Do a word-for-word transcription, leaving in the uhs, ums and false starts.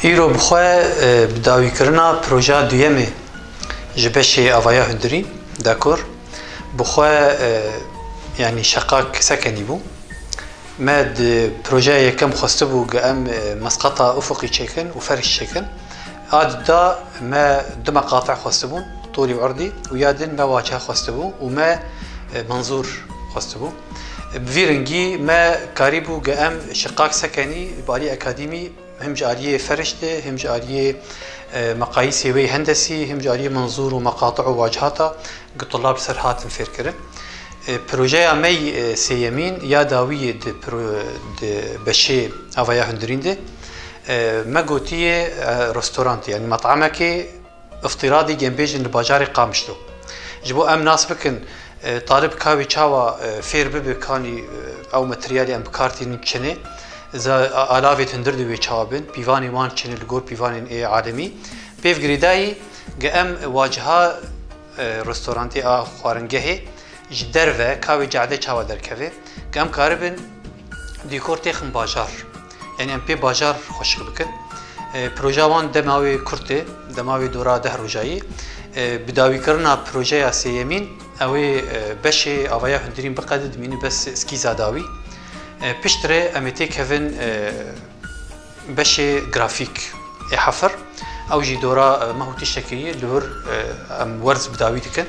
Îro bi xwe, e, bi dawîkirina projeya duyemê ji beşê avaya hundirîn, dekor, bi xwe, e, yanî şeqak sekenî bû. Me di projeya yekem xwestibû ge em, e, mesqeta ufuqî çêkin û ferş çêkin. A di da me du meqatî xwestibûn, tûlî û erdî, û ya din me waciha xwestibû û me, e, menzûr xwestibû. Bi vî rengî me karîbû ge em şiqak sekenî bi alî akademî, him ji aliyê ferş de, him ji aliyê, e, meqayîsê wê hendesî, him ji aliyê menzûr û meqatî û wacihata ku tulab ser hatin fêrkirin. E, projeya me yî, e, sêyemîn ya dawiyê di pro-, di beşê avaya hundirîn de, e, me gotiye, e, restorantê, yanî met'amekê îftîradî, em bêjin, li bajarê Qamişlo. Ji bo em nas bikin, e, talib ka wê çawa, e, fêr bibe, kanî, e, ew materyalê em bi kar tînin çi ne, za-, a-, alavê hundir di wê çawa bin, pîvanê wan çi ne li gor pîvanên ê alemî. Pêv girêdayî ge em waciha, e, restorantê a xwaringehê ji derve ka wê cade çawa derkeve, ge em karibin dîkor têxin bajar. Yanî em pê bajar xweşik bikin. E, proja wan dema wê kurt e, dema wê dora deh rojayî. E, bi dawîkirina projeya sêyemîn, ew ê, e, beşê avaya hundirîn biqede, dimîne bes skîza dawî. E, piştre em ê têkevin, e, beşê grafîk ê hefir. Ew jî dora, e, meh û tiştekê ye, li wir, e, em werz bi dawî dikin.